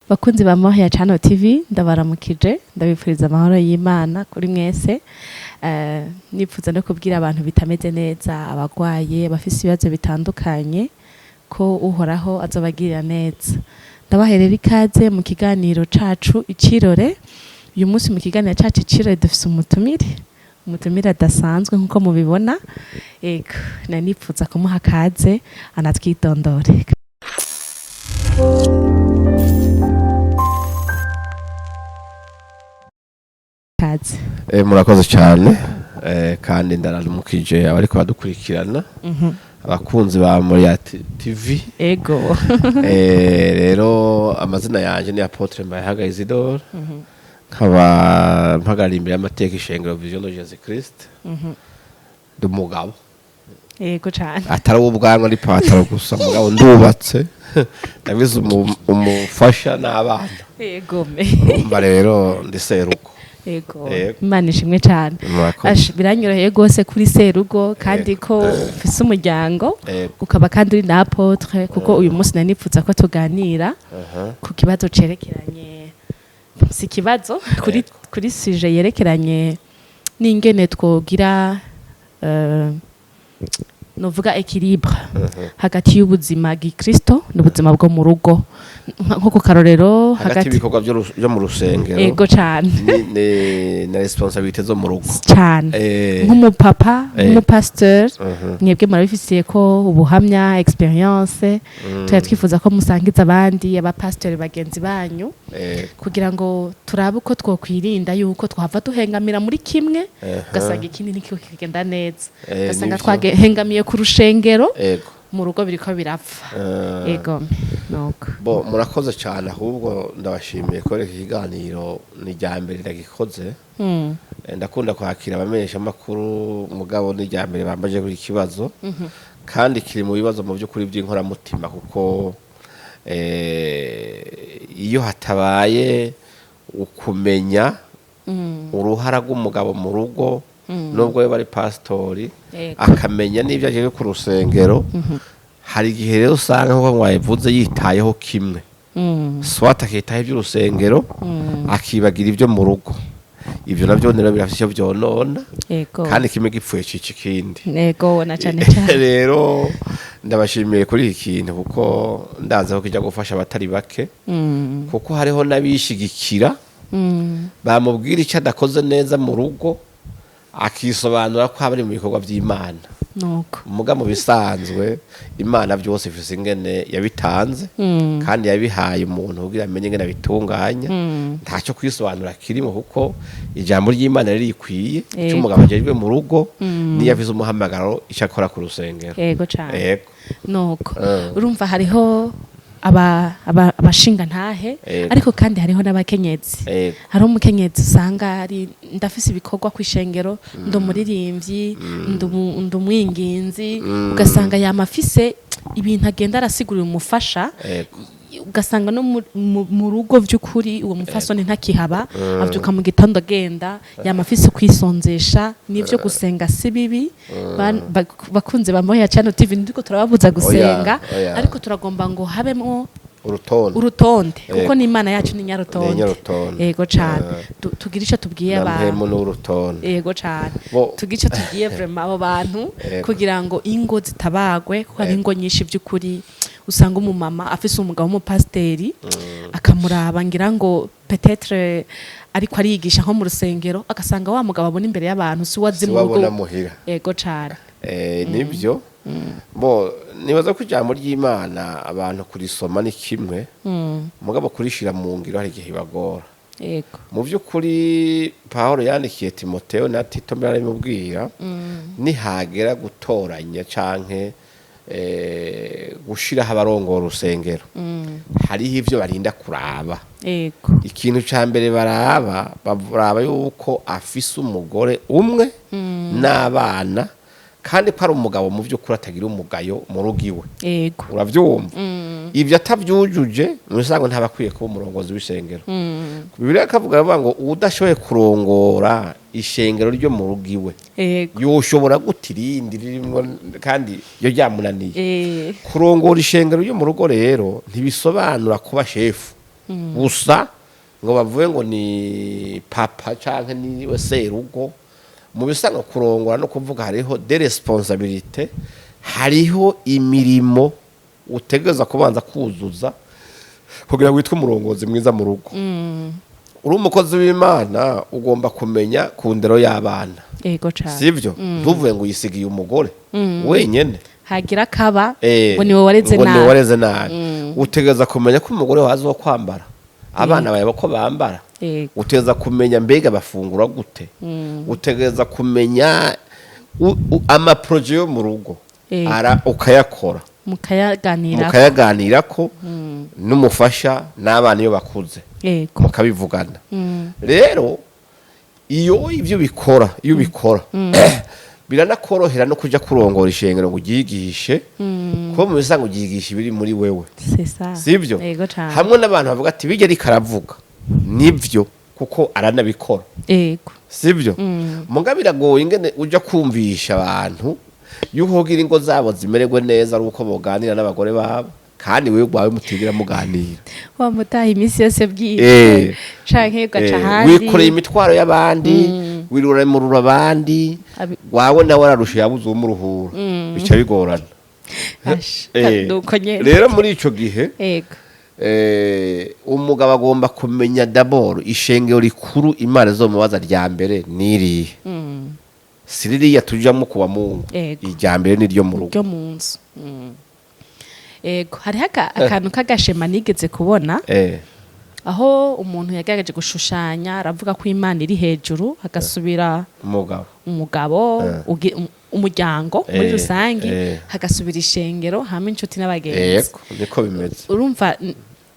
Bakunzi ba Moria Channel TV, ndabaramukije, ndabipfuriza amahoro y'Imana kuri mwese. Nipfuza no kubwira abantu bitameze neza, abagwaye, abafise ibibazo bitandukanye, ko Uhoraho azobagirira neza. Ndabaherera ikaze mu kiganiro cacu Icirore. Uyu munsi mu kiganiro cacu Icirore dufise umutumire adasanzwe nk'uko mubibona. Ego, nari nipfuza kumuha kaze anatwidondore. Kaze. Murakoze cyane, kandi ndaramukije abariko badukurikirana, abakunzi ba Moria TV. Rero amazina yanje ni Apôtre Mbayahaga Isidore, nkaba mpagarariye imbere y'amateka ishengero Vision de Jésus Christ. Ndi umugabo. Ego cane. Atari uw'ubwanwa n'ipataro gusa, mugabo ndubatse, ndabizi, umufasha n'abana. Ego me. Urumva rero ndi serugo. Ego. Yego. Imana ishimwe cane. Murakoze. Ash, biranyoroheye rwose kuri serugo kandi ko ufise umuryango, ukaba kandi uri na apôtre, kuko uyu munsi nari nipfuza ko tuganira ku kibazo cerekeranye, si ikibazo, kuri sujet yerekeranye n'ingene twogira, novuga équilibre hagati y'ubuzima gikristo n'ubuzima bwo mu rugo, nko ku karorero hagati y'ibikorwa byo mu rusengero Ego cane. Na responsabilité zo mu rugo. Cane. Nk'umupapa, nk'umupasteur, mwebwe murabifisiye ko ubuhamya, expérience, tuba twifuza ko musangiza abandi abapasiteri bagenzi banyu kugira ngo turabe uko twokwirinda yuko twahava duhengamira muri kimwe, ugasanga ikindi ntikiko kigenda neza, ugasanga Nivyo. twahengamiye ku rushengero, mu rugo biriko birapfa. Ego, nuko. Bo, murakoze cyane. Ahubwo ndabashimiye ko iki kiganiro ni irya mbere ndagikoze. Ndakunda kwakira abamenyeshamakuru, mugabo ni irya mbere bambaje kuri iki kibazo, kandi kiri mu bibazo mu by'ukuri by'inkoramutima, kuko iyo hatabaye ukumenya uruhara rw'umugabo mu rugo, nubwo we bari pasitori, akamenya n'ibyo agiye ku rusengero, hari igihe rero usanga, nk'uko mwabivuze, yitayeho kimwe, soit akitaho iby'urusengero, akibagira ibyo mu rugo. Ibyo nabyo rero birafite icyo byonona, kandi kimwe gipfuye cica ikindi. Ego, na cane cane. Rero ndabashimiye kuri iki kintu, kuko ndazi ko kijya gufasha abatari bake, kuko hariho n'abishigikira, bamubwira icyo adakoze neza mu rugo, akisobanura ko aba ari mu bikorwa by'Imana. Nuko. Muga mu bisanzwe Imana byose ifise ingene yabitanze, kandi yabihaye umuntu kugira amenye ingene abitunganya. Ntacyo kwisobanura kirimo, kuko ijambo ry'Imana riri ikwiye icyo umugabo ajejwe mu rugo, niyo afise umuhamagaro, icyo akora ku rusengero. Ego cane. Nuko. Urumva hariho abashinga ntahe, ariko kandi hariho n'abakenyezi. Hariho umukenyezi usanga ari ndafise ibikorwa ku ishengero, ndi umuririmbyi, ndi umwinginzi, ugasanga yama afise ibintu agenda arasigurira umufasha, ugasanga no mu rugo vy'ukuri uwo mufasoni ntakihaba. Avyuka mu gitondo agenda, yama afise kwisonzesha. N'ivyo gusenga si bibi. Bakunze ba Moya Channel TV, ndiko turababuza gusenga, Oya. ariko turagomba ngo habemwo urutonde. Urutonde, kuko n'Imana yacu ni Ni nyarutonde. Nyarutonde. Yego cane. Tugira ico tubwiye Na abantu. mpemu n'urutonde. Yego cane. Tugira ico tubwiye vraiment abo bantu kugira ngo ingo zitabagwe, kuko hari ingo nyinshi by'ukuri usanga umumama afise umugabo w'umupasiteri, akamuraba, ngira ngo peut-être ariko ariyigisha nko mu rusengero, agasanga wa mugabo abona imbere y'abantu si we azi mu rugo. Siwabona muhira. Yego cane. Nibyo. Bo, nibaza ko ijambo ry'Imana abantu kurisoma ni kimwe, mugabo kurishira mu ngiro hari igihe bibagora. Mu by'ukuri Pawulo yandikiye Timoteo na Tito mbere, arabimubwira: nihagera gutoranya canke gushiraho abarongora urusengero, hariho ivyo barinda kuraba. Ikintu ca mbere baraba, baraba yuko afise umugore umwe n'abana, kandi ko ari umugabo mu by'ukuri atagira umugayo mu rugo iwe. Uravyumva, ibyo atavyujuje, mu bisanzwe ntaba akwiye kuba umurongozi w'ishengero. Bibiliya ikavuga, bavuga ngo udashoboye kurongora ishengero ryo mu rugo iwe, yoshobora gute irindi ririmwo kandi iyo ryamunaniye? Kurongora ishengero ryo mu rugo rero ntibisobanura kuba shefu. Gusa ngo bavuge ngo ni papa canke niwe serugo. Mu bisanzwe kurongora no kuvuga hariho des responsabilités, hariho imirimo utegereza kubanza kuzuza kugira ngo witwe umurongozi mwiza mu rugo. Uri umukozi w'Imana, ugomba kumenya ku ndero y'abana. Yego cane. Sivyo? Ntuvuge ngo uyisigiye umugore wenyene. Hagira kaba ngo niwe wareze ngo niwe nabi. Wareze nabi. Utegereza kumenya ko umugore wazi wo kwambara, abana bawe ko bambara. Utegereza kumenya mbega bafungura gute. Utegereza kumenya ama projets yo mu rugo. Ara ukayakora. Mukayaganira. Mukayaganirako n'umufasha n'abana iyo bakuze. Mukabivugana. Rero iyo ibyo bikora, iyo ubikora, biranakorohera no kuja kurongora ishengero ngo uryigishe, kuko mu bisanzwe uryigisha ibiri muri wewe. C'est ça. Sivyo? Yego cane. Hamwe n'abantu bavuga ati bijya ariko aravuga nivyo, kuko aranabikora. Sivyo? Muga biragoye ingene uja kumvisha abantu yuko kugira ingo zabo zimererwe neza ari uko boganira n'abagore babo, kandi wewe ubwawe mutigira muganira. Wa mutaha iminsi yose bwije canke ugaca ahandi. Wikoreye imitwaro y'abandi, wiruremurura abandi. Wawe nawe ararusha, yabuze uwumuruhura, bica bigorana. Asha, nuko nyene. Rero muri ico gihe umugabo agomba kumenya d'abord ishengero rikuru Imana izomubaza rya mbere nirihe. Si ririya tujamo kuwa Mungu. Irya mbere ni ryo mu rugo. Ryo mu nzu. Yego, hariho akantu k'agashema nigeze kubona, aho umuntu yagerageje gushushanya, aravuga ko Imana iri hejuru, hagasubira umugabo, umugabo, umuryango muri rusange, hagasubira ishengero, hamwe inshuti n'abagenzi. Yego, niko bimeze. Urumva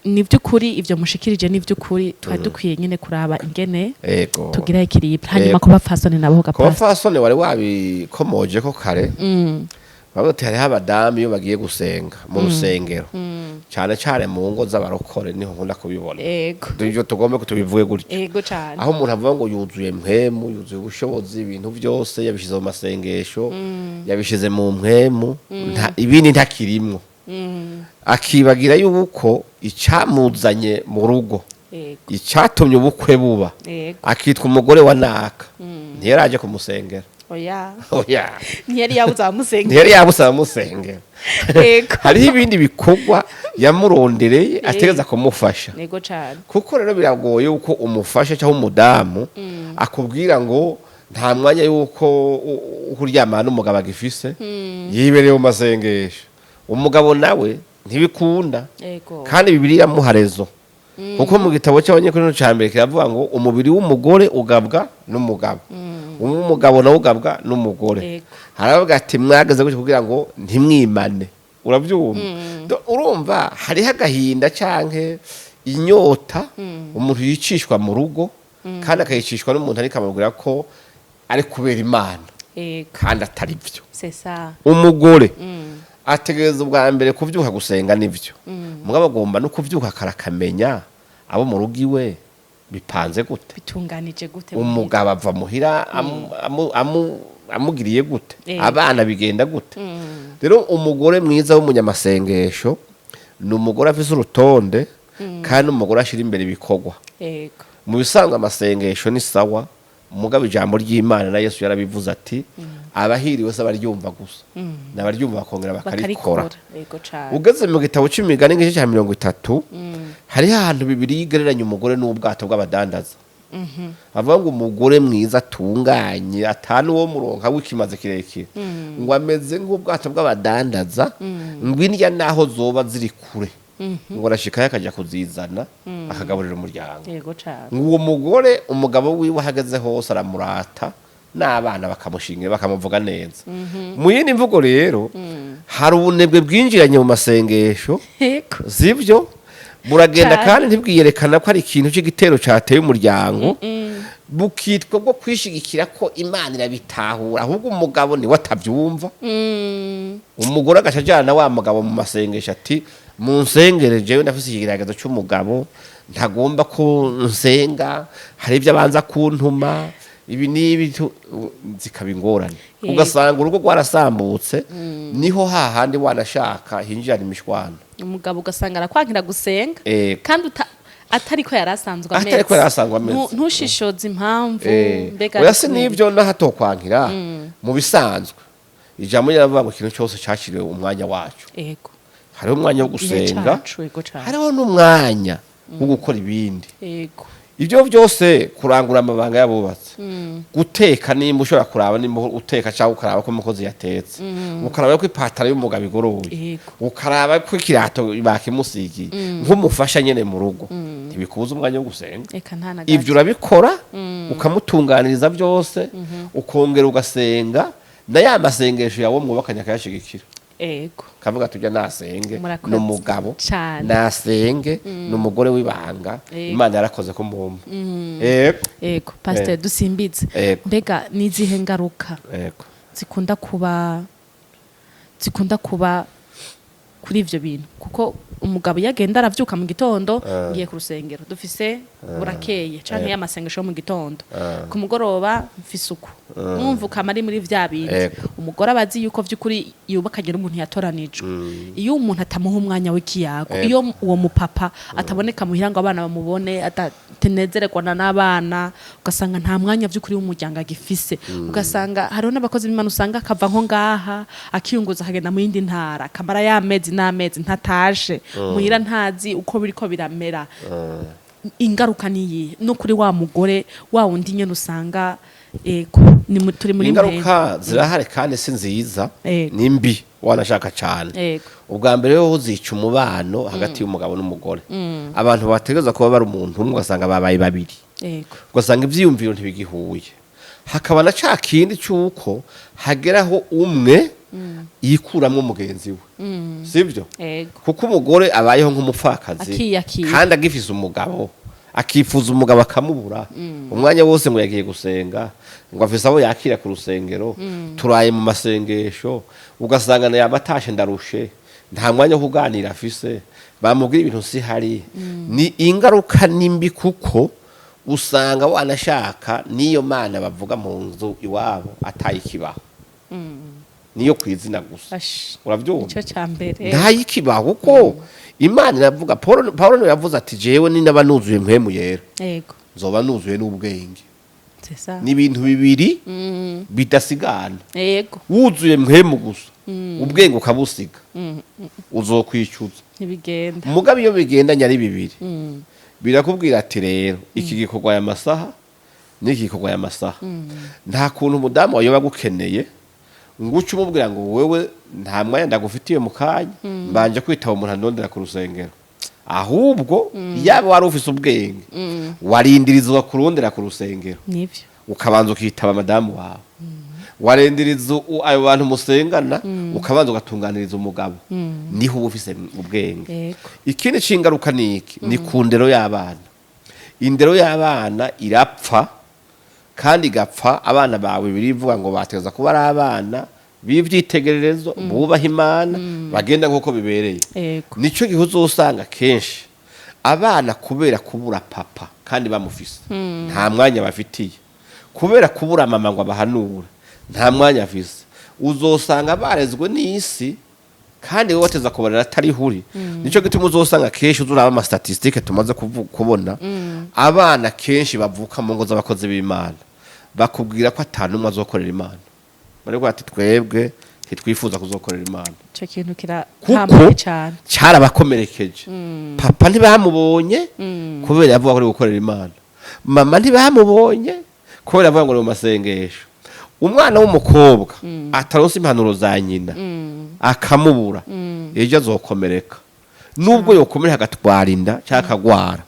ni by'ukuri ibyo mushikirije, ni by'ukuri twari dukwiye nyine kuraba ingene tugira équilibre. Hanyuma ku bapfasoni nabo ku gapasi? Bapfasoni wari wabikomoje ko kare. Bavuga ati hariho abadamu iyo bagiye gusenga mu rusengero, cyane cyane mu ngo z'abarokore niho nkunda kubibona. Ibyo tugomba ko tubivuge gutyo. Yego cyane. Aho umuntu avuga ngo yuzuye mpwemu, yuzuye ubushobozi, ibintu byose yabishyize mu masengesho, yabishyize mu mpwemu, ibindi ntakirimwo, akibagira yuko icyamuzanye mu rugo, icyatumye ubukwe buba, akitwa umugore wa naka, ntiyaraje kumusengera. Oya. Oya. Ntiyari yabuze abamusengera. Ntiyari yabuze abamusengera. Hariho ibindi bikorwa yamurondereye ategereza kumufasha. Yego cyane. Kuko rero biragoye yuko umufasha cyangwa umudamu akubwira ngo nta mwanya yuko kuryamana n'umugabo agifise, yibereye mu masengesho. Umugabo nawe ntibikunda. Kandi Bibiliya iramuha raison, kuko mu gitabo cy'Abanyakorinto cya mbere kiravuga ngo umubiri w'umugore ugabwa n'umugabo, uw'umugabo nawe ugabwa n'umugore. Haravuga ati mwageze gutya kugira ngo ntimwimane. Urabyumva? Urumva hariho agahinda canke inyota umuntu yicishwa mu rugo, kandi akayicishwa n'umuntu ariko amubwira ko ari kubera Imana, kandi atari byo. C'est ça. Umugore ategereza ubwa mbere kuvyuka gusenga, nivyo, mugabo agomba no kuvyuka karakamenya abo mu rugo iwe bipanze gute. Bitunganije gute? Umugabo ava muhira amugiriye gute? Abana bigenda gute? Rero umugore mwiza w'umunyamasengesho ni umugore afise urutonde, kandi umugore ashyira imbere ibikorwa. Mu bisanzwe amasengesho ni sawa, mugabo ijambo ry'Imana na Yesu yarabivuze ati abahiriwe se abaryumva gusa, n'abaryumva bakongera bakarikora. Bakarikora, yego cyane. Ugeze mu gitabo c'Imigani igice cya 30, hariho ahantu bibiri yigereranya umugore n'ubwato bw'abadandaza. Avuga ngo umugore mwiza atunganye atanu wo muronka w'ikimaze kirekire, ngo ameze nk'ubwato bw'abadandaza, ngo indya naho zoba ziri kure, ngo arashikayo akajya kuzizana akagaburira umuryango. Yego cyane. Ngo uwo mugore, umugabo wiwe ahageze hose aramurata, n'abana bakamushingira, bakamuvuga neza. Mu yindi mvugo rero, hari ubunebwe bwinjiranye mu masengesho. Sibyo? Buragenda kandi ntibwiyerekana ko ari ikintu cy'igitero cyateye umuryango, bukitwa bwo kwishigikira ko Imana irabitahura, ahubwo umugabo niwe atabyumva. Umugore agaca ajyana na wa mugabo mu masengesho ati mu nsengere, jewe ndafise ikigeragezo cy'umugabo, ntagomba ko nsenga, hari ibyo abanza kuntuma, ibi n'ibi, zikaba ingorane. Ugasanga urugo rwarasambutse, niho hahandi wanashaka hinjirana imishwana. Umugabo ugasanga arakwankira gusenga, kandi Atari ko yari asanzwe ameze. Atari ko yari asanzwe ameze. Ntushishoze impamvu. Mbega Oya, si ari kubera n'ibyo n'ahatokwankira. Mu bisanzwe ijambo riravuga ngo ikintu cyose cyakiriwe umwanya wacu. Hariho umwanya wo Igihe gusenga, cacu, ego cacu. hariho n'umwanya wo gukora ibindi. Ibyo byose, kurangura amabanga y'abubatse, guteka, nimba ushobora kuraba nimba uteka, cyangwa ukaraba ko umukozi yatetse, ukaraba ko ipataro y'umugabo igoroye, ukaraba ko ikirato bakimusigiye, nk'umufasha nyene mu rugo, ntibikubuza umwanya wo gusenga. Eka, nta na Ibyo gato. urabikora, ukamutunganiriza byose, ukongera ugasenga, na ya masengesho yawe mwubakanye akayashigikira, kavuga tujya nasenge, Murakoze ni umugabo, cane. nasenge ni umugore w'ibanga. Imana yarakoze ko mumpa. Yego. Ego, pastor, dusimbize. Mbega nizihe ngaruka zikunda kuba kuri ivyo bintu? Kuko umugabo iyo agenda aravyuka mu gitondo, ngiye ku rusengero, dufise burakeye canke y'amasengesho yo mu gitondo, ku mugoroba mfise uku, mwumva ukama ari muri vya bindi. Umugore aba azi yuko vy'ukuri yubakanye n'umuntu yatoranijwe. Iyo umuntu atamuha umwanya w'ikiyago, iyo uwo mupapa ataboneka muhira ngo abana bamubone, atatenezererwana n'abana, ugasanga nta mwanya vy'ukuri w'umuryango agifise. Ugasanga hariho n'abakozi b'Imana, usanga akava nko ngaha akiyunguza akagenda mu yindi ntara, akamara y'amezi n'amezi ntatashe muhira, ntazi uko biriko biramera. Ingaruka niyi no kuri wa mugore wa wundi nyene usanga, ego, ni turi muri Ingaruka zirahari kandi si nziza, ni mbi wanashaka cyane. Ubwa mbere ho zica umubano hagati y'umugabo n'umugore. Abantu bategereza kuba bari umuntu umwe, ugasanga babaye babiri, ugasanga ivyiyumviro ntibigihuye. Hakaba na ca kindi c'uko hageraho umwe yikuramwo mugenzi we, sibyo? Ego. Kuko umugore abayeho nk'umupfakazi Akiyakira. kandi agifise umugabo, akifuza umugabo akamubura umwanya wose, ngo yagiye gusenga, ngo afise abo yakira ku rusengero, turaye mu masengesho, ugasanga na yaba atashe ndarushe, nta mwanya wo kuganira afise, bamubwira ibintu si hari. Ni ingaruka nimbi, kuko usanga wanashaka n'iyo mana bavuga mu nzu iwabo atayikibaho, niyo kwizina gusa. Ash. Urabyumva? Ico ca mbere. Ntayikibaho, kuko Imana iravuga, Paul niwe yavuze ati: "Jewe ninaba nuzuye Mpwemu Yera, Ego nzoba nuzuye n'ubwenge." C'est ça. Ni ibintu bibiri bidasigana. Wuzuye Mpwemu gusa, ubwenge ukabusiga, uzokwicuza. Ntibigenda. Mugabo iyo bigendanye ari bibiri, birakubwira ati: "Rero iki gikorwa aya masaha n'iki gikorwa aya masaha." Nta kuntu umudamu wawe yoba agukeneye ngo uce umubwira ngo: "Wewe nta mwanya ndagufitiye mu kanya, mbanje kwitaba umuntu andondera ku rusengero." Ahubwo yaba wari ufise ubwenge, warindirizwa kurondera ku rusengero, Nivyo. ukabanza ukitaba madamu wawe, warindiriza ayo bantu musengana, ukabanza ugatunganiriza umugabo, niho uba ufise ubwenge. Ikindi c'ingaruka ni iki? Ni ku ndero y'abana. Indero y'abana irapfa kandi igapfa. Abana bawe, birivuga ngo bateza kuba ari abana b'ivyitegererezo, bubaha Imana, bagenda nk'uko bibereye. Nico gihe uzosanga kenshi abana, kubera kubura papa kandi bamufise, nta mwanya bafitiye, kubera kubura mama ngo abahanure, nta mwanya afise, uzosanga barezwe n'isi kandi wowe wateza kubarera atari huri. Nico gituma uzosanga kenshi, uzuraba ama statistiques tumaze kubona, abana kenshi bavuka mu ngo z'abakozi b'Imana bakubwira ko atanu umwe azokorera Imana. Bari ati: "Twebwe ntitwifuza kuzokorera Imana." Ico kintu Kuko kirahambaye cane. cyarabakomerekeje. Papa ntibamubonye kubera yavuga ko ari gukorera Imana, mama ntibamubonye kubera yavuga ngo ni mu masengesho. Umwana w'umukobwa ataronse impanuro za nyina, akamubura, ejo azokomereka. Nubwo yokomereka agatwara inda cyangwa akagwara,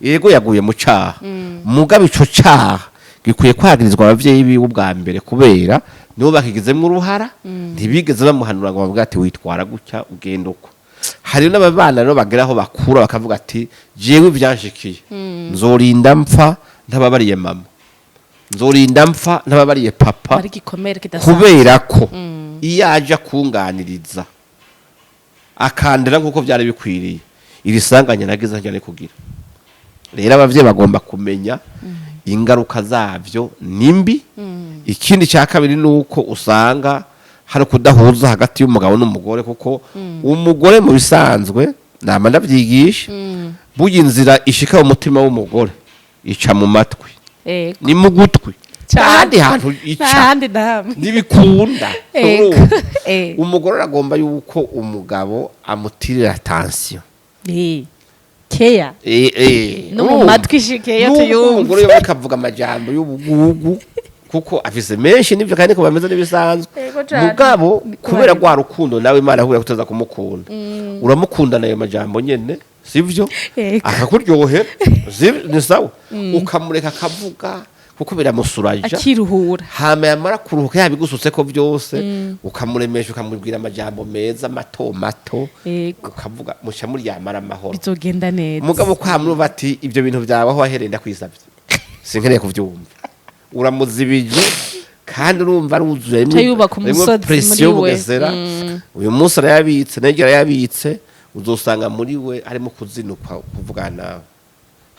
yego yaguye mu caha, mugabo ico caha gikwiye kwagirizwa abavyeyi biwe ubwa mbere, kubera nibo bakigizemwo uruhara. Ntibigeze bamuhanura ngo bavuge ati: "Witwara gutya, ugenda uko." Hari n'ababana rero bagera aho bakura bakavuga ati: "Jewe ibyanshikiye, nzorinda mpfa ntababariye mama, nzorinda mpfa ntababariye papa." Ari igikomere kidasanzwe. Kubera ko iyo aja kunganiriza, akandera nk'uko byari bikwiriye, iri sanganya nagize njyane kugira. Rero abavyeyi bagomba kumenya ingaruka zabyo ni mbi. Ikindi cya kabiri ni uko usanga hari kudahuza hagati y'umugabo n'umugore, kuko umugore mu bisanzwe Nama ndavyigisha, burya inzira ishika mu mutima w'umugore ica mu matwi. Ni mu gutwi. Ahandi hantu ica Ntahandi na hamwe. ntibikunda. Urumva? Umugore aragomba yuko umugabo amutirira attention. Keya. No mu Urumva? matwi ishikeyo. Nubwo Tuyumve. umugore yoba akavuga amajambo y'ubugugu, kuko afise menshi, nivyo kandi ko bameze n'ibisanzwe. Yego cane. Mugabo Niko kubera bari. rwa rukundo nawe Imana yakubwiye ko utaza kumukunda, uramukundana ayo majambo nyene, sivyo? Yego. Akakuryohera, ni sawa, ukamureka akavuga kuko biramusuraja. Akiruhura. Hama yamara kuruhuka yabigusutse ko byose, ukamuremesha, ukamubwira amajambo meza mato mato, ukavuga, muca muryamara amahoro. Bizogenda neza. Mugabo kwamurumva ati ibyo bintu byawe aho wahereye ndakwisabye, sinkeneye kuvyumva, uramuzibije kandi urumva aruzuye. Aca yubaka umusozi pression muri we. y'ubugesera. Uyu munsi arayabitse, n'ejo arayabitse, uzosanga muri we harimo kuzinukwa kuvugana nawe.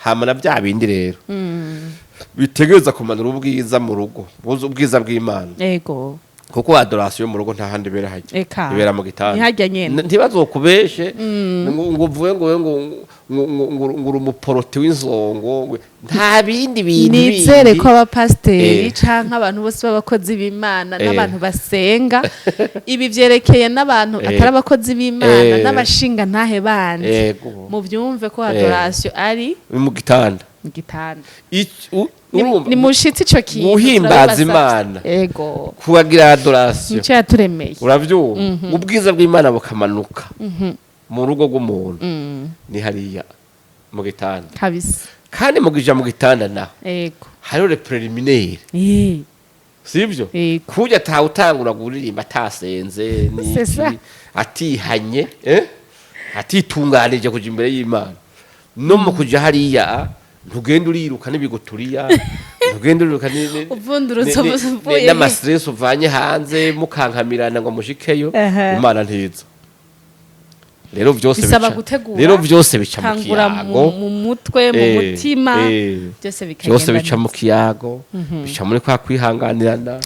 Hama na bya bindi rero bitegereza kumanura ubwiza mu rugo, ubwiza bw'Imana, kuko adoration yo mu rugo nta handi ibera, hajya ibera mu gitanda. Ntihajya nyene. Ntibazokubeshe ngo uvuge ngo uri umuporoti w'inzongo, nta bindi bintu Nizere bindi. ko abapasiteri canke abantu bose b'abakozi b'Imana n'abantu basenga, ibi vyerekeye n'abantu atari abakozi b'Imana n'abashinga ntahe bandi, muvyumve ko adoration ari mu gitanda. Mu gitanda. Urumva, Ni mushitsi ico kintu guhimbaza turabibasavye. Imana, kubagira adoration, Nico yaturemeye. Uravyumva, ubwiza bw'Imana bukamanuka mu rugo rw'umuntu, ni hariya mu gitanda. Kandi mu kuja mu gitanda naho hariho les préliminaires, sivyo? Yego. Kurya atawutangura kuririmba atasenze n'iki, C'est ça. atihanye, atitunganije kuja imbere y'Imana. No mu kuja hariya ntugenda uriruka n'ibiguturiya, ntugenda uriruka Uvundurutse uvuye he? n'ama stress uvanye hanze, mukankamirana ngo mushikeyo. Imana ntiza rero, byose Bisaba gutegura, rero byose bica mu tangura kiyago. mu mutwe, mu mutima, byose bikagenda Byose bica neza. mu kiyago, bica muri kwa kwihanganirana,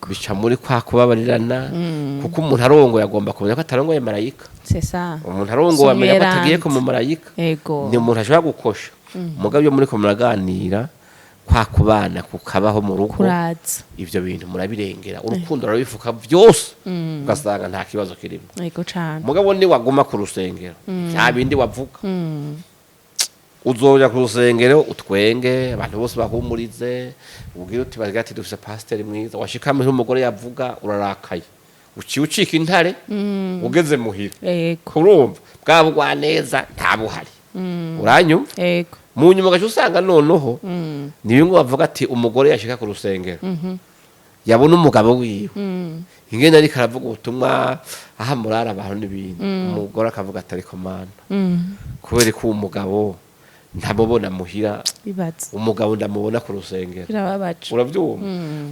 bica muri kwa kubabarirana, kuko umuntu arongoye agomba kumenya ko atarongoye marayika. C'est ça. Umuntu arongoye amenya ko atagiye ku Sumweranda. mumarayika. Ni umuntu ashobora gukosha, mugabo iyo muri ko muraganira, kwa kubana kukabaho mu rugo, Kuraza. ivyo bintu murabirengera, urukundo rurabifuka byose, ugasanga nta kibazo kirimo. Yego cane. Mugabo ni waguma ku rusengero, bya bindi wavuga, uzoja ku rusengero utwenge, abantu bose bahumurize, ubwire uti bagira ati dufise pasiteri mwiza. Washika muhira, umugore yavuga urarakaye, uciye ucika intare ugeze muhira. Urumva bwa bugwaneza nta buhari, uranyumva? Yego. Mu nyuma ugaca usanga noneho ni bimwe bavuga ati umugore yashika ku rusengero, yabona umugabo wiwe ingene ariko aravuga ubutumwa, aha murara abantu n'ibindi, umugore akavuga ati ariko Mana, kubera ko uwo mugabo ntamubona muhira, Bibaza. umugabo ndamubona ku rusengero. Birababaje. Urabyumva,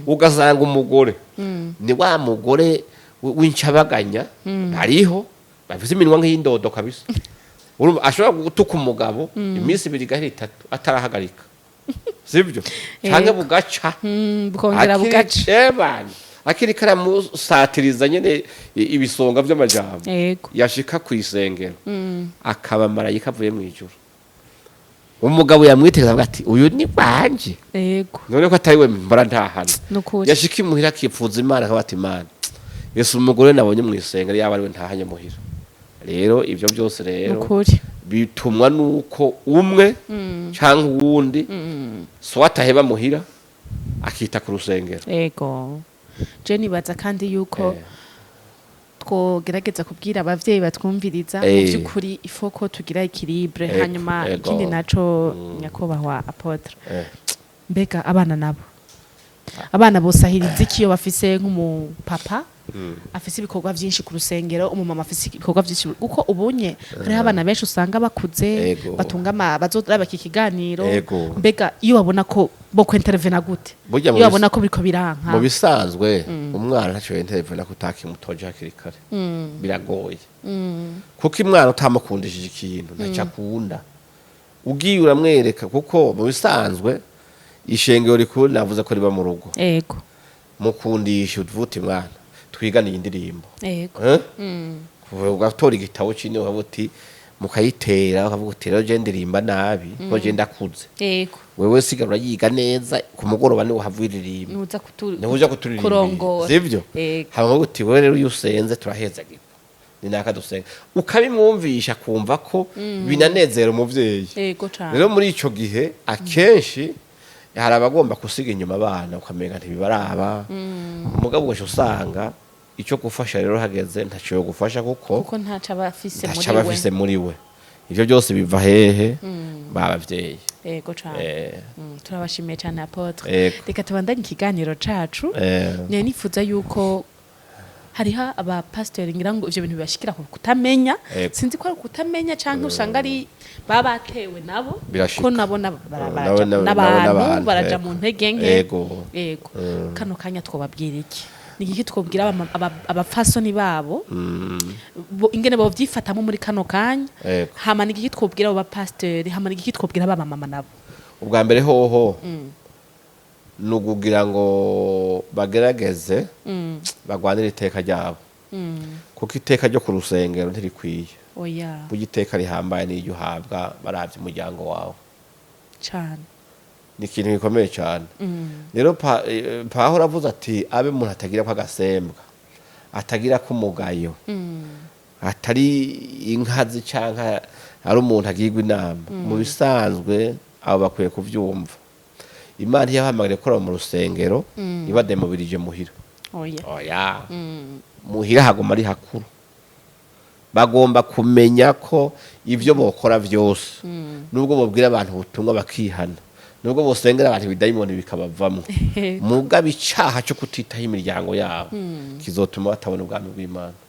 ugasanga umugore ni wa mugore w'incabaganya, hariho bafise iminwa nk'iy'indodo kabisa. Urumva ashobora gutuka umugabo iminsi 2 igahera 3 atarahagarika, sibyo? Canke bugaca. Bukongera bugaca. Ebana akiri karamusatiriza nyene ibisonga vy'amajambo, yashika ku isengero akaba marayika avuye mu ijuru. Umugabo yamwitegereza avuga ati uyu ni wanje, none ko atari we mbora ntahana. Nukuri. Yashika imuhira akipfuza Imana, akavuga ati Imana Yesu, umugore nabonye mu isengero yaba ari we ntahanye muhira. Rero ibyo byose rero Nukuri. bitumwa nuko umwe canke uwundi so ataheba muhira akita ku rusengero. Yego, je nibaza kandi yuko twogerageza kubwira abavyeyi batwumviriza mu vy'ukuri ifo ko tugira équilibre. Hanyuma ikindi naco, nyakubahwa apôtre, mbega abana nabo, abana bosahiriza iki iyo bafise nk'umupapa afise ibikorwa vyinshi ku rusengero, umumama afise ibikorwa vyinshi? Kuko ubunye hariho abana benshi usanga bakuze batunga ama bazoraba iki kiganiro. Mbega iyo babona ko bo kwintervena gute, Burya mu iyo babona ko biriko biranka? Mu bisanzwe umwana ntaco yenterevena ko utakimutoje hakiri kare, biragoye, kuko imwana utamukundishije ikintu ntaco akunda. Ugiye uramwereka, kuko mu bisanzwe ishengero rikuru navuze ko riba mu rugo. Mukundisha, uvuta mwana twigane iyi ndirimbo. Eh? Kuva ugatora igitabo c'ine ukavuga uti Mukayitera, ukavuga uti: "Rero je ndirimba nabi ko je ndakuze." Wewe sigara urayiga neza, ku mugoroba niwo uhava uririmba. Nuza niho uja kuturirimba. Kurongora. Sivyo? Yego. Hama uti: "Wewe rero iyo usenze turahezagirwa, ni naka dusenga." Ukabimwumvisha, kumva ko binanezera umuvyeyi. Yego cane. Rero muri ico gihe akenshi hari abagomba gusiga inyuma abana, ukamenga ntibibaraba. Umugabo ugaca usanga icyo gufasha rero hageze ntaco yo gufasha, kuko kuko ntaco aba afise muri ntaco aba we. Afise muri we. Ivyo byose biva hehe? Babavyeyi. Yego cane. Turabashimiye cyane, apôtre. Yego. Reka tubandanye ikiganiro cacu. Nari nifuza yuko hariho abapasitori, ngira ngo ivyo bintu bibashikira ku kutamenya. Sinzi ko ari kutamenya canke usanga ari baba batewe nabo. Birashika. Ko nabo baraja nabo n'abantu n'abantu, baraja mu ntege nke. Yego. Kano kanya twobabwira iki? Ni iki twobwira abapfasoni babo ingene bovyifatamo muri kano kanya? Hama ni iki twobwira abo bapasitori? Hama ni iki twobwira abamama nabo? Ubwa mbere hoho ni ukugira ngo bagerageze bagwanire iteka ryabo, kuko iteka ryo ku rusengero ntirikwiye. Oya. Burya iteka rihambaye n'iryo uhabwa baravye umuryango wawe. Cane. Ni ikintu gikomeye cyane. Rero Pawulo avuze ati: "Abe umuntu atagira ko agasembwa, atagira ko umugayo, atari inkazi canke ari umuntu agirwa inama." Mu bisanzwe abo bakwiye kuvyumva. Imana ntiyabahamagariye gukora mu rusengero ibademubirije muhira. Oya. Oya, muhira haguma ari hakuru. Bagomba kumenya ko ibyo bokora byose, nubwo bobwira abantu ubutumwa bakihana, nubwo bosengera abantu ibidayimoni bikabavamo, mugabo icaha cyo kutitaho imiryango yabo kizotuma batabona ubwami bw'Imana.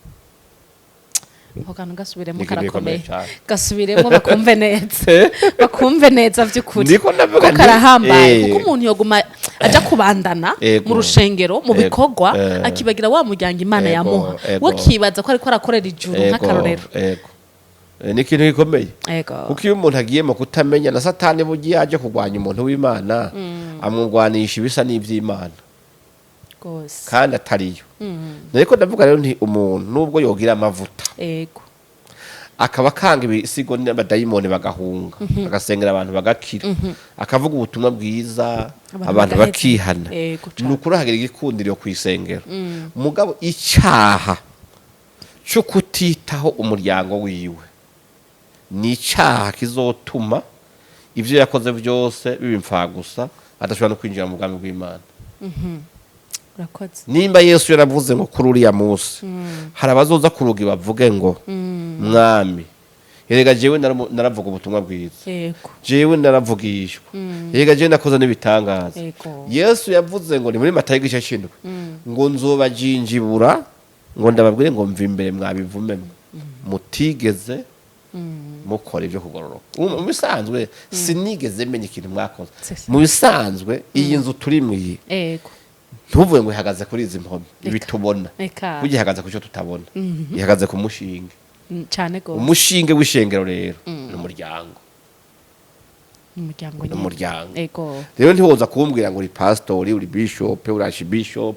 Ako kantu gasubiremo. Ni ikintu Karakomeye. gikomeye cane. Gasubiremo bakumve neza, bakumve neza by'ukuri. Ndiko ndavuga Kuko karahambaye. Kuko umuntu yoguma aja kubandana mu rushengero, mu bikorwa, akibagira wa muryango Imana yamuha. We akibaza ko ariko arakorera ijuru, nk'akarorero. Ego. Ni ikintu gikomeye, kuko iyo umuntu agiye mu kutamenya na Satani, bugiye aje kurwanya umuntu w'Imana, amurwanisha ibisa n'ivy'Imana kandi atariyo. Ariko ndavuga rero nti umuntu nubwo yogira amavuta, akaba akanga ibisigo n'abadayimoni bagahunga, agasengera abantu bagakira, akavuga ubutumwa bwiza, abantu abantu bagaheza. bakihana, cane. Ni ukuri hagira igikundiro ku isengero. Mugabo icyaha cyo kutitaho umuryango wiwe ni icyaha kizotuma ibyo yakoze byose biba imfagusa, adashobora no kwinjira mu bwami bw'Imana. Urakoze. Nimba Yesu yaravuze ngo kuri uriya munsi hari abazoza ku rugi bavuge ngo: "Mwami, erega jewe naravuga ubutumwa bwiza, jewe naravugishwa, erega jewe nakoze n'ibitangaza." Yesu yavuze ngo ni muri Matayo igice c'indwi ngo: "Nzobajinjibura, ngo ndababwire ngo: mva imbere mwabivumemwe, mutigeze mukora ibyo kugororoka. Mu bisanzwe sinigeze menya ikintu mwakoze." C'est ça. Mu bisanzwe iyi nzu turimwo iyi, ntuvuge ngo ihagaze kuri izi mpome, ibi tubona. Burya ihagaze ku cyo tutabona, ihagaze ku mushinge. Cane gose. Umushinge w'ishengero rero ni umuryango. Umuryango Ni nyene. umuryango. Rero ntiwoza kumbwira ngo uri pastori, uri bishop, uri archbishop,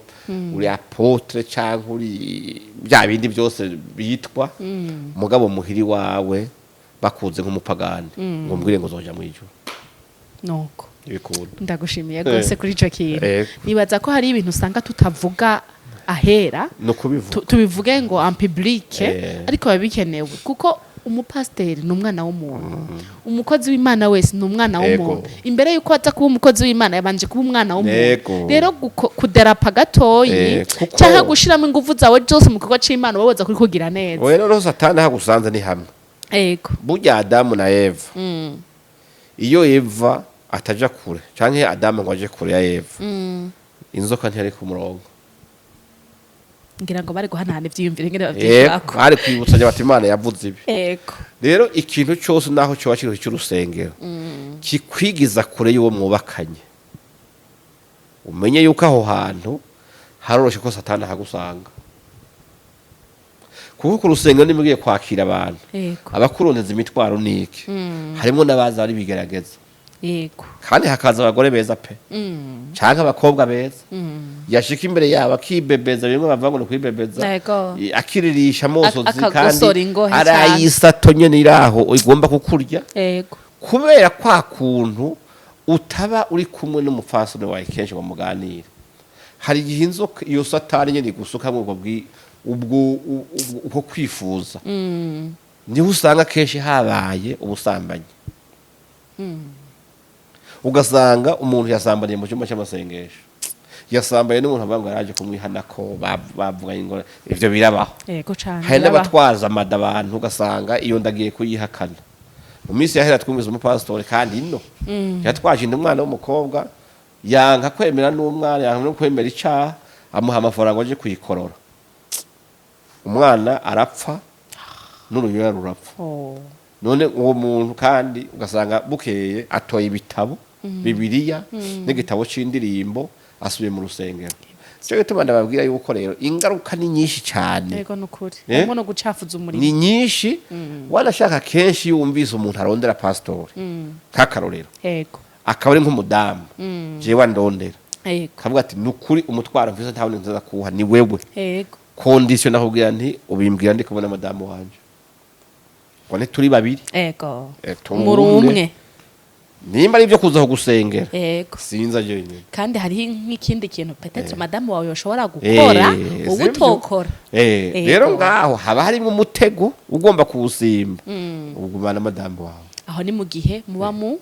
uri apôtre cyangwa uri bya bindi byose bitwa, mugabo muhiri wawe bakuze nk'umupagani, ngo mbwire ngo uzoja mu ijuru. Nuko. Ibikunda. Ndagushimiye rwose kuri ico kintu. Nibaza ko hari ibintu usanga tutavuga ahera, no kubivuga. Tubivuge ngo en public, ariko biba bikenewe, kuko umupasiteri ni umwana w'umuntu, umukozi w'Imana wese ni umwana w'umuntu. Imbere y'uko aza kuba umukozi w'Imana yabanje kuba umwana w'umuntu. Rero kuderapa gatoyi canke gushiramo ingufu zawe zose mu gikorwa c'Imana, wowe woza kuri kugira neza. Oya, noneho Satani ahagusanze ni hamwe. Burya Adamu na Eva, iyo Eva ataja kure canke Adamu ngo aje kure ya Eva, inzoka ntiyari ku murongo. Ngira ngo bari guhanahana ivyiyumviro ingene bavyishurako. Bari kwibutsanya bati: "Imana yavuze ibi." Rero ikintu cyose naho cyoba kiri cy'urusengero kikwigiza kure y'uwo mwubakanye, umenye yuko aho hantu haroroshe ko Satani ahagusanga, kuko ku rusengero niba ugiye kwakira abantu, abakurondeza imitwaro niki, harimo n'abaza bari bigerageza. Yego. Kandi hakaza abagore beza pe, canke abakobwa beza, yashika imbere yabo akibebeza, bimwe bavuga ngo ni kwibebeza, akiririsha amosozi, kandi Akagosora ingohe cane. Arayisato nyene iraho igomba kukurya, kubera kwa kuntu utaba uri kumwe n'umupfasoni wawe kenshi ngo muganire. Hari igihe inzoka iyo satani nyene igusukamwo ubwo ubwo uko kwifuza, niho usanga kenshi habaye ubusambanyi, ugasanga umuntu yasambaniye mu cyumba cy'amasengesho, yasambanye n'umuntu avuga ngo yaraje kumwihanako, bavuganye ngo ivyo birabaho. Yego cane. Hari Birabaho. n'abatwaza amada abantu, ugasanga iyo ndagiye kuyihakana. Mu minsi yahera twumvise umupasitori kandi ino yatwaje inda umwana w'umukobwa, yanka kwemera n'umwana, yanka no kwemera icaha, amuha amafaranga aje kuyikorora, umwana arapfa n'uruyoya rurapfa. Oh. None uwo muntu kandi ugasanga bukeye atoye ibitabo, Bibiliya n'igitabo c'indirimbo, asubiye mu rusengero. Cyo gituma ndababwira yuko rero ingaruka ni nyinshi cyane. Yego, nukuri. Eh? Harimo no gucafuza umurimo. Ni nyinshi. Wanashaka kenshi iyo wumvise umuntu arondera pasitori, nk'akarorero, akaba ari nk'umudamu, jewe andondera, kavuga ati: "Nukuri umutwaro mfise nta wundi nzaza kuwuha, ni wewe." Condition nakubwira nti: "Ubimbwira ndi kubona madamu wanje, ngo ntituri babiri." Turi Muri umwe. umwe. Nimba ari ibyo kuza kugusengera, sinza jenyine. Kandi hariho nk'ikindi kintu peut-être madamu wawe yoshobora gukora wowe Sivyo? utokora. Rero ngaho haba harimo umutego ugomba kuwusimba, ugumana madamu wawe. Aho ni mu gihe muba mu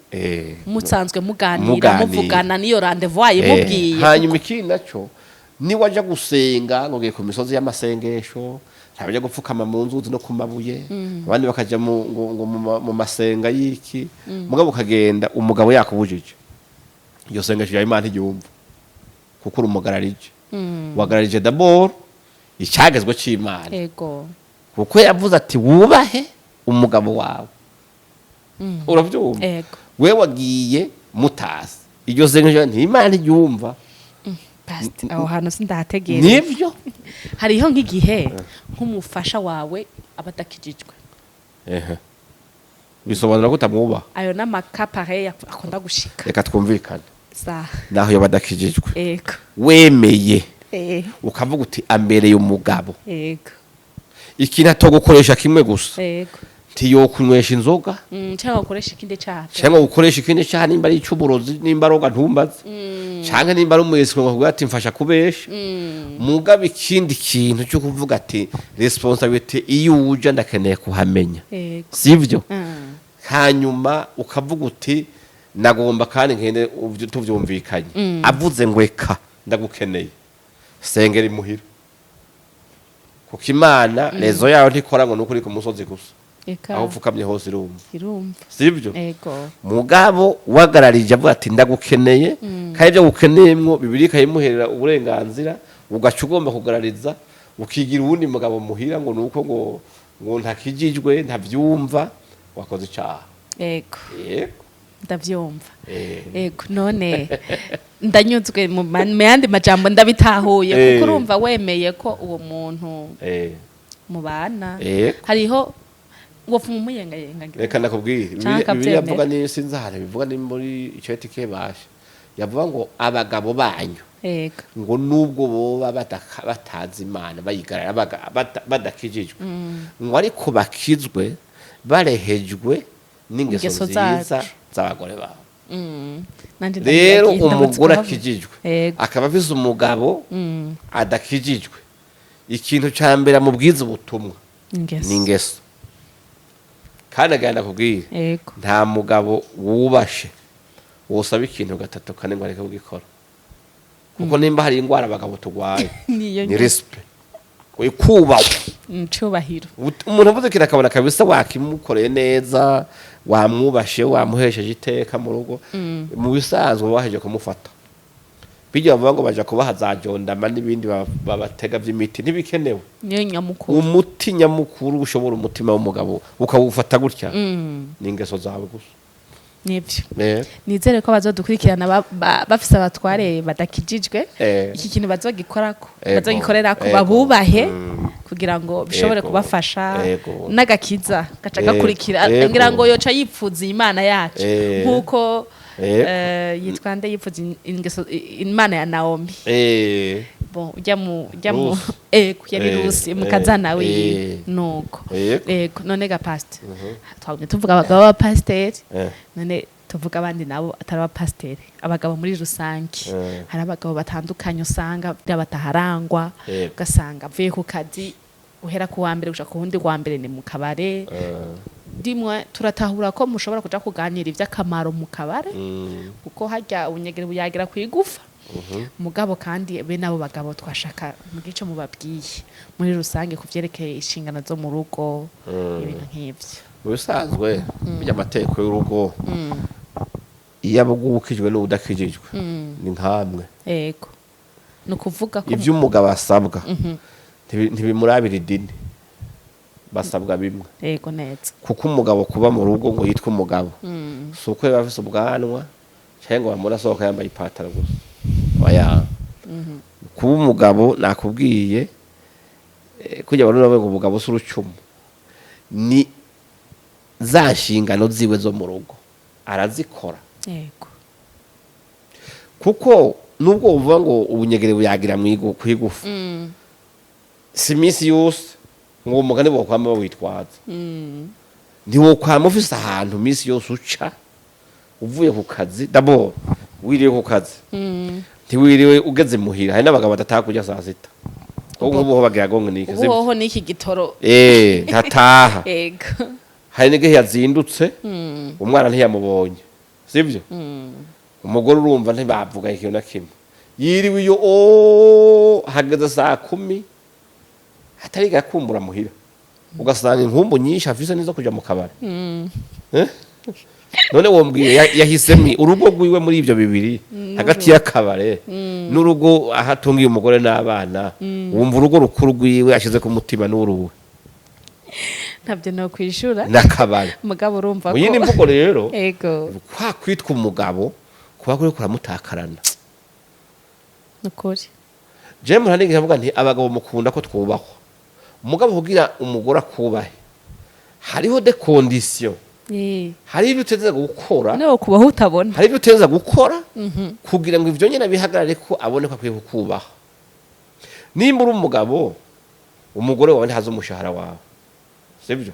musanzwe muganira, Muganira. muvugana, niyo rendez-vous wayimubwiye. Hanyuma ikindi naco, niwajya gusenga ngo ugiye ku misozi y'amasengesho, ntabajya gupfukama mu nzuzi no ku mabuye, abandi bakaja ngo mu masenga y'iki, mugabo ukagenda umugabo yakubujije, iyo sengesho ya Imana ntiyumva, kuko uri umugararije, wagararije d'abord icyagezwe c'Imana, kuko yavuze ati: "Wubahe umugabo wawe." Uravyumva? Ego. We wagiye mutazi, iryo sengesho ntimana ntiryumva. Pastor, aho hantu sindahategereye. Nivyo. Hariho nk'igihe nk'umufasha wawe aba adakijijwe. Ehe, bisobanura ko utamwubaha? Ayo n'amakapare akunda gushika. Reka twumvikane. Sa. Naho yoba adakijijwe, wemeye, ukavuga uti: "Ambereye umugabo," ikintu atogukoresha kimwe gusa, ntiyokunywesha inzoga. Cyangwa ukoresha ikindi cyaha. Cyangwa gukoresha ikindi cyaha, nimba ari icy'uburozi, nimba aroga ntumbaze, cyangwa nimba ari umuyesi ngo kuvuga ati: "Mfasha kubesha." Mugabo ikindi kintu cyo kuvuga ati: "Responsabilité iyo uja ndakeneye kuhamenya," sivyo? Hanyuma ukavuga uti: "Nagomba kandi nkende tuvyumvikanye." Avuze ngo: "Eka ndagukeneye," sengera imuhira, kuko Imana rezo yayo ntikora ngo nuko uri ku musozi gusa. Eka. Aho upfukamye hose irumva. Irumva. Sivyo? Ego. Mugabo wagararije avuga ati: "Ndagukeneye," kandi ibyo gukeneyemwo Bibiliya ikayimuherera uburenganzira, ugaca ugomba kugarariza, ukigira uwundi mugabo muhira ngo nuko ngo ntakijijwe, ntavyumva, wakoze icaha. Ego. Yego. Ndavyumva. Ego, none ndanyuzwe, mu yandi majambo ndabitahuye, kuko urumva wemeye ko uwo muntu mubana, hariho wopfuma umuyengayenga ngira. Reka ndakubwire. Canke Bibiliya akavyemera. avuga ni sinzi ahantu bivuga, ni muri iceti kebasha, yavuga ngo abagabo banyu, ngo nubwo boba batazi Imana, bayigarara, badakijijwe, ngo ariko bakizwe barehejwe n'ingeso Ingeso nziza zacu. z'abagore babo. Nanje Rero ndagiye, ndamaze umugore kuhavuga. akijijwe, akaba afise umugabo adakijijwe, ikintu ca mbere amubwiza ubutumwa Ingeso. ni ingeso. Kandi agenda kubwira, nta mugabo wubashe wosaba ikintu gatatu kane ngo areke kugikora, kuko nimba hari indwara abagabo turwaye, Niyo ni ngeso. respect, kubahwa. Cubahiro. Umuntu avuze ikintu akabona kabisa wakimukoreye neza, wamwubashe, wamuhesheje iteka mu rugo, mu bisanzwe waheje kumufata. Bijya bavuga ngo baja kubaha za jondama n'ibindi babatega by'imiti, ntibikenewe. Niyo nyamukuru. Umuti nyamukuru ushobora umutima w'umugabo ukawufata gutya ni ingeso zawe gusa. Nivyo. Nizere ko bazodukurikirana bafise abatware badakijijwe, iki kintu bazogikorako, bazogikorerako, babubahe, kugira ngo bishobore kubafasha, n'agakiza gaca gakurikira. Ngira ngo yoca yipfuza Imana yacu, nk'uko Yitwa nde yipfuza ingeso imana ya Naomi? Bon, ujya mu Rusi. Yari Rusi mukazana wiwe. Nuko ego, none ga pastor, twagumye tuvuga abagabo b'abapasiteri. None tuvuga abandi nabo atari abapasiteri, abagabo muri rusange. Hari abagabo batandukanye usanga bya bataharangwa, ugasanga avuye ku kazi uhera ku wa mbere gushika ku wundi wa mbere ni mu kabare. Dimwe turatahura ko mushobora kuja kuganira ivy'akamaro mu kabare, kuko harya ubunyegeri buyagira ku igufa. Mugabo kandi be nabo bagabo twashaka mu gice mubabwiye muri rusange ku vyerekeye inshingano zo mu rugo, ibintu nk'ivyo. Mu bisanzwe burya amategeko y'urugo, iyo abugukijwe n'ubudakijijwe ni nkamwe. Ego, ni ukuvuga ko Ibyo umugabo asabwa ntibimurabira idini, basabwa bimwe. Ego neza. Kuko umugabo kuba mu rugo ngo yitwe umugabo si uko yaba afise ubwanwa cyangwa ngo bamubone asohoka yambaye ipataro gusa, oya. Kuba umugabo nakubwiye, kujya abantu bavuga ngo umugabo si urucumu, ni za nshingano ziwe zo mu rugo arazikora. Kuko nubwo uvuga ngo ubunyegere buyagira kwigufa, si iminsi yose ngo uwo mugani bokwama bawitwaza. Ntiwokwama ufise ahantu iminsi yose uca uvuye ku kazi. D'abord wiriwe ku kazi, ntiwiriwe ugeze muhira. Hari n'abagabo badataha kurya saa sita, kuko nk'ubu ho bagira ngo ni Ubu hoho n'iki gitoro. Ntataha. Hari n'igihe yazindutse, umwana ntiyamubonye, sibyo? Umugore urumva ntibavuga ikintu na kimwe, yiriwe iyo o hageze saa 10 atariga kumbura muhira, ugasanga inkumbu nyinshi afise nizo kuja mu kabari. Eh? None wombwiye yahisemo urugo rwiwe muri ivyo bibiri, hagati y'akabare n'urugo aho atungiye umugore n'abana, wumva urugo rukuru rwiwe ashize ku mutima n'uruwe? Ntabyo no kwishura. N'akabare. Mugabo urumva Mu yindi ko mvugo rero, kwa kwitwa umugabo kuba kuri kuramutakarana. Nukuri. Jewe muranigije avuga nti abagabo mukunda ko twubahwa, umugabo kugira umugore akubahe hariho des conditions, hari ibyo uteza gukora. No kubaho utabona. Hari ibyo uteza gukora kugira ngo ivyo nyene bihagarare ko abone ko akwiye kukubaha. Nimba uri umugabo, umugore wawe ntazi umushahara wawe, sibyo?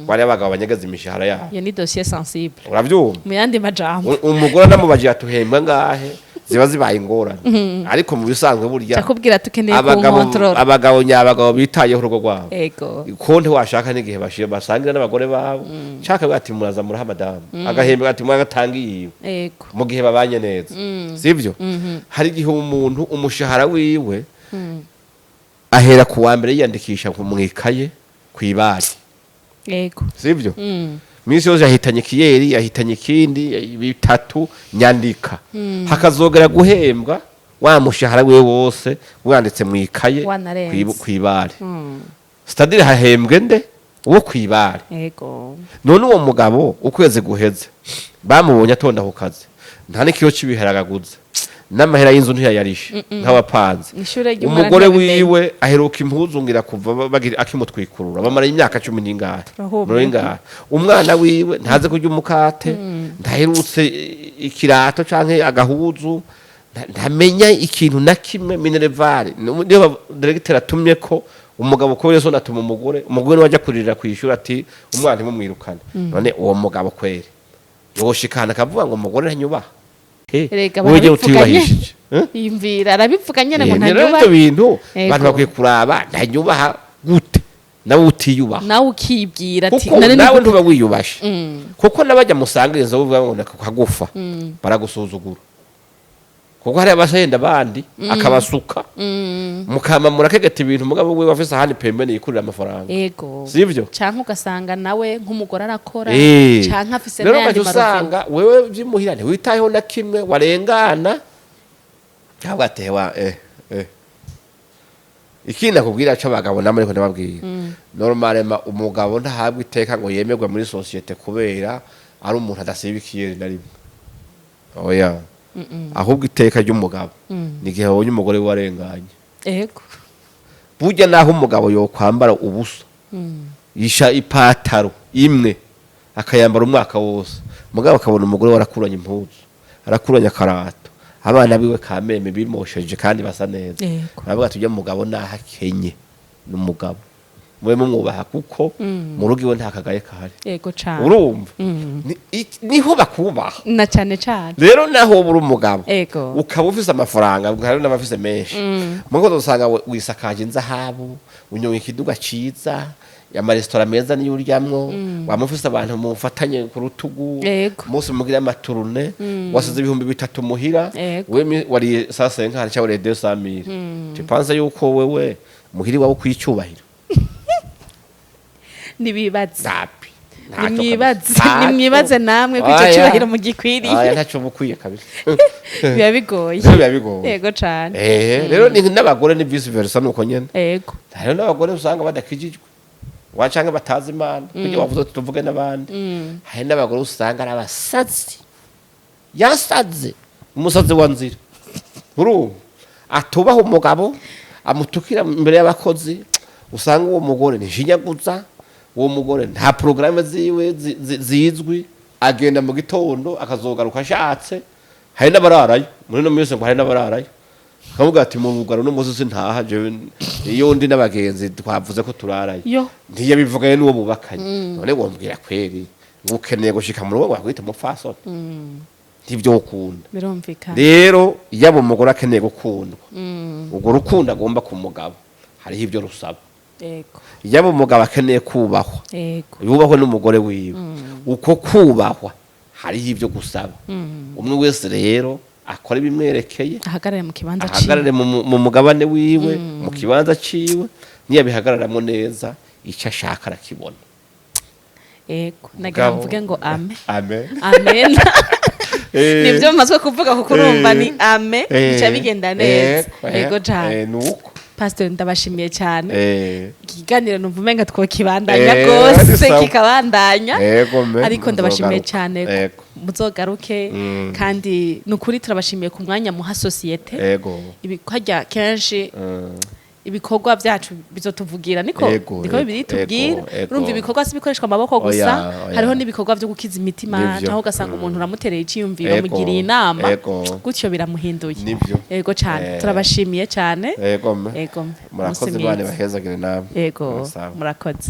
Bari abagabo banyagaza imishahara yabo. Iyo ni dossier sensible. Uravyumva? Mu yandi majambo, Umugore anamubaje atuhembwa ngahe, ziba zibaye ingorane. Ariko mu bisanzwe burya cakubwira tukeneye abagabo kunkontorora. Abagabo nyabagabo bitayeho urugo rwabo, konti washaka n'igihe bashira basangira n'abagore babo, nshaka ati muraza muraha madamu agahembwa, ati mwagatanga iyiwe, mu gihe babanye neza, sivyo? Hari igihe umuntu umushahara wiwe ahera ku wa mbere yiyandikisha ku mwikaye kw'ibari, sivyo? Minsi yose yahitanye ikiyeri, yahitanye ikindi bitatu nyandika, hakazogera guhembwa wa mushahara wiwe wose wanditse mu ikaye Wanarenze. kw'ibari. C'est-à-dire hahembwe nde? Uwo kw'ibari. None uwo mugabo ukwezi guheze bamubonye atonda ku kazi, nta n'ikiro c'ibiharage aguze, n'amahera y'inzu ntiyayarishe nk'abapanze. Ishure ry'umwana Umugore ntiyabimenye. wiwe aheruka impuzu ngira kuva bagira akimutwikurura, bamara imyaka 10 n'ingahe. Turahumeka. Muri ingahe, umwana wiwe ntaze kurya umukate, ntaherutse ikirato canke agahuzu, ntamenya ikintu na kimwe, minerval. Niyo directeur atumye ko umugabo ko yeso natuma umugore, umugore niwe ajya kuririra kwishura ati umwana ntimumwirukane. None uwo mugabo kweri yoshikana akavuga ngo umugore ntanyubaha? Erega Wowe ujye barabivuga nyene. utiyubahishije. Eh? Yumvira arabivuga nyene ngo Rero ntanyubaha. ibyo bintu abantu bakwiye kuraba ntanyubaha gute nawe utiyubaha. Nawe ukibwira ati Kuko none ni nawe gute? ntuba wiyubashe, kuko n'abajya musangiriza bavuga ngo kagufa baragusuzugura, kuko hari abasahenda abandi akabasuka, mukama murakegeta ibintu, mugabo we afise ahandi pembeni yikurira amafaranga. Sivyo? Canke ugasanga nawe nk'umugore arakora, canke afise Rero n'ayandi ugaca maruveni. usanga wewe vy'imuhira ntiwitayeho na kimwe, warengana cyangwa atewa ikindi nakubwira cyo abagabo namwe, ariko ndababwira normalement umugabo ntahabwa iteka ngo yemerwe muri société kubera ari umuntu adasiba ikiyeri na rimwe, oya. Ahubwo iteka ry'umugabo ni igihe abonye umugore we warenganye. Burya naho umugabo yokwambara ubusa, yisha ipataro imwe akayambara umwaka wose, mugabo akabona umugore warakuranye impuzu. Arakuranya akarato, abana biwe kameme bimosheje kandi basa neza. Baravuga ati: "Ujya mugabo naho akenye ni umugabo, mube mumwubaha kuko mu rugo iwe nta kagaye kahari." Yego cane. Urumva? Niho bakubaha. Na cane cane. Rero naho woba uri umugabo, ukaba ufise amafaranga, hari n'abafise menshi, mugo usanga wisakaje inzahabu, unyonga ikiduga ciza, amaresitora meza niyo uryamwo, wama ufise abantu mufatanye ku rutugu, umunsi mugira ama tournées, wasize 3000 muhira, wewe wariye 150 cyangwa wariye 200 000, tu penses yuko wewe muhira iwawe ukwiye icyubahiro? Nibibaze. Napi. Ntacyo Nimwibaze. kabisa. Ntacyo. Nimwibaze namwe ko icyo Oya. cyubahiro mugikwiriye. Oya, ntacyo bukwiye kabisa. Biba bigoye. Rero biba bigoye. Yego cane. Rero ni n'abagore ni vice versa, nuko nyene. Hariho n'abagore usanga badakijijwe wa canke batazi Imana, kugira wavuze uti tuvuge n'abandi. Hari n'abagore usanga ari abasazi, yasaze, umusazi wa nzira, urumva atubaha umugabo, amutukira imbere y'abakozi. Usanga uwo mugore ni nshinyaguza, uwo mugore nta porogaramu ziwe zizwi, agenda mu gitondo akazogaruka ashatse. Hari n'abararayo muri no minsi, ngo hari n'abararayo, akavuga ati: "Mu rugaro no muzi sintaha jewe, iyo ndi n'abagenzi twavuze ko turarayo." Ntiyabivuganye n'uwo bubakanye. None wombwira kweri ngo ukeneye gushika mu rugo wakwita umupfasoni? Ntivyokunda. Birumvikana. Rero yaba umugore akeneye gukundwa, urwo rukundo agomba ku mugabo hariho ibyo rusaba. Yaba umugabo akeneye kubahwa, yubahwe n'umugore wiwe, uko kubahwa hariho ibyo gusaba. Umwe wese rero akora ibimwerekeye. Ahagarare mu kibanza ciwe. Ahagarare mu mugabane wiwe, mu kibanza ciwe. Niyabihagararamo neza, icyo ashaka arakibona. Yego, nagira mvuge ngo ame. Amen. Amen. Nibyo mazwe kuvuga, kuko urumva ni ame, bica bigenda neza. Yego cane. Nuko. Pastor, ndabashimiye cyane. Ikiganiro numva umenga twokibandanya rwose, sawa. kikabandanya. Yego me, Ariko ndabashimiye muzogaruka. cyane. Muzogaruke. Kandi ni ukuri turabashimiye ku mwanya muha société. Hajya kenshi ibikorwa byacu bizotuvugira, niko niko Bibiliya itubwira. Urumva, ibikorwa si bikoreshwa amaboko gusa, Oya, oya. hariho n'ibikorwa byo gukiza imitima, cyangwa ugasanga umuntu uramutereye icyiyumviro, mugiriye inama, gutyo biramuhinduye. Yego cyane. Turabashimiye cyane. Yego me. Yego. Murakoze. Umunsi Imana mwiza. ibahezagire namwe. Yego. Sawa. Murakoze.